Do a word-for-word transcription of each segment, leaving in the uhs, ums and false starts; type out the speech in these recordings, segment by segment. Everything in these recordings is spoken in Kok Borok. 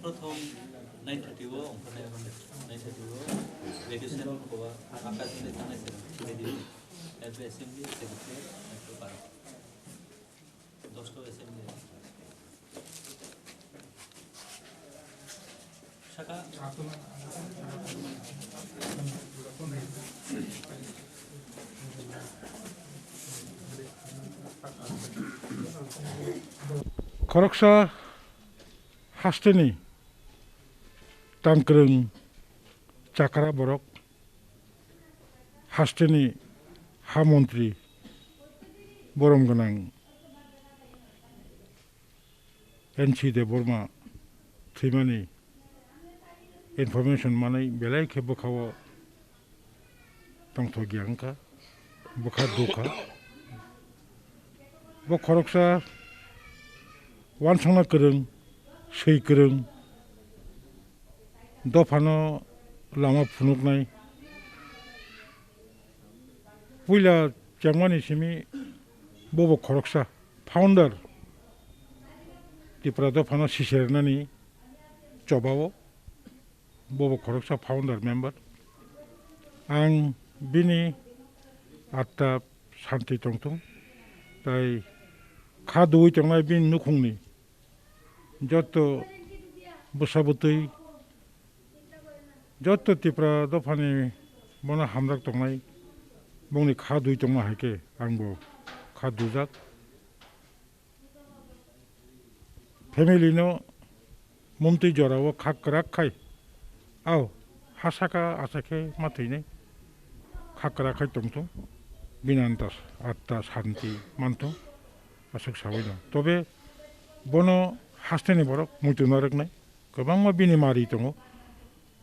Prothom nine thirty o ongkhornai, nine thirty o graduation khobor, Akash Singh Tanai sir, radio, F B assembly, secretary, F B para. Dosto assembly. Saka. Khoroksa hasteni tangkwrwng chakra borok, hasteni ha montri borom gwnang N C Debbarma thwimani information manwi belai khe bwkhao tongthokya wngkha, bwkha dukha. Bo khoroksa uansukna kwrwng, swi kwrwng, dophano lama phunuknai. Puila chengmani simi bobo khoroksa founder, Tripura dophano sisernani chobao. Bobo khoroksa founder member. Ang bini atta santi tongthung, tai kha duwi tongnai bini nukhungni joto bwsa bwtwi, joto Tripura dophani bono hamjak tongnai, bongni kha duwi tongma hai khe angbo kha dujak. Family no mumtwi jorao kha kwrak khai, ao ha saka acha khe ma thwinai, kha kwrak khai tongthung, bini anta atta santi manthung, aswk sawi no. Tobe bono hasteni borok muitu narwknai, kwbangma bini mari tongo,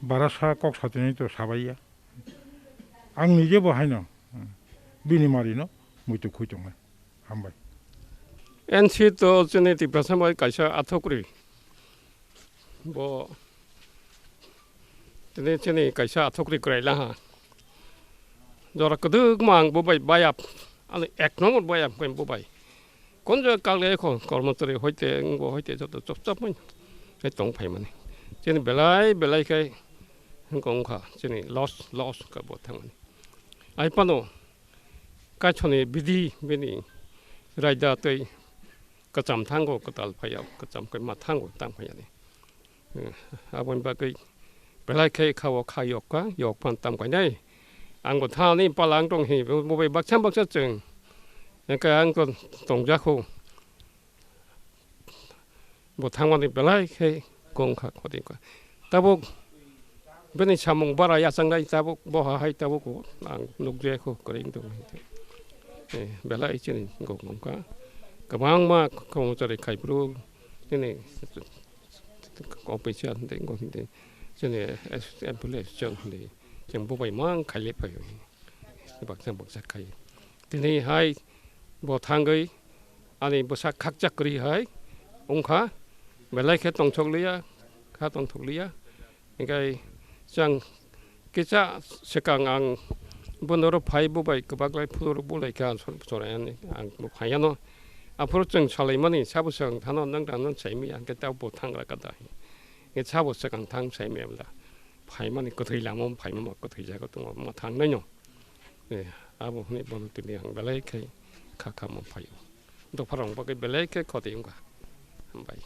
barasa kok satinai to sabaiya. Ang nije bo haino, hmm, bini mari no muitu khui tongnai. Hambai. N C to chini Tiprasa bai kaisa athokri. Bo tini chini kaisa athokri kwrai laha. Jora kwdwkma ang bo bai bayap. Ani ek number bayap khe bo bai. Konjo kale kho kormochari hoite wngbo hoite joto chop chop mani. Khe tong phaimani. Chini belai belai khe wngkha chini loss loss khe bo thangmani. Ai pano kaisoni bidi bini raida tei kwcham thango kwtal phaiya, kwcham khe ma thango tang phaiya ni. Eh, aboni bagwi belai khe kha o kha yok kha, yok phan tam kainai. Ang bo thani pala ang tong hi, bo bai baksa baksa chwng. Hwnkhe ang to tong jakho. Bo thangmani belai khe kong kha khoti kha. Tabuk bini samung bara yachang nai tabuk bo ha hai tabuk ang nuk je kho kwrwi tong. Eh, belai chini kong kha. Kwbangma kong chari khai bru chini official de go de chini M P L A chang de chang bo bai mang khai le phai. Baksa baksa khai. Tini hai bo thangwi ani bwsa khakchak kwrwi hai wngkha, belai khe tongthok liya, kha tongthok liya. Hingkhai chwng kisa swkang ang bono oro phai bo bai kwbak lai phuru bo lai kha, sor-, sorai ani ang bo phai ano. Aphuru chwng salai mani sabo swkang thano nwng tang nwng sai maya, hingkhe ta bo thang ra kha da. Hingkhe sabo swkang thang sai maya bwla. Phaimani kwthwi lama phaima ma kwthwi jaga tongo ma thang nai no. Eh, abo hwnwi bono tini ang belai khe kha kha ma phaio. Dopha rong bagwi belai khe khoti wngkha. Hambai.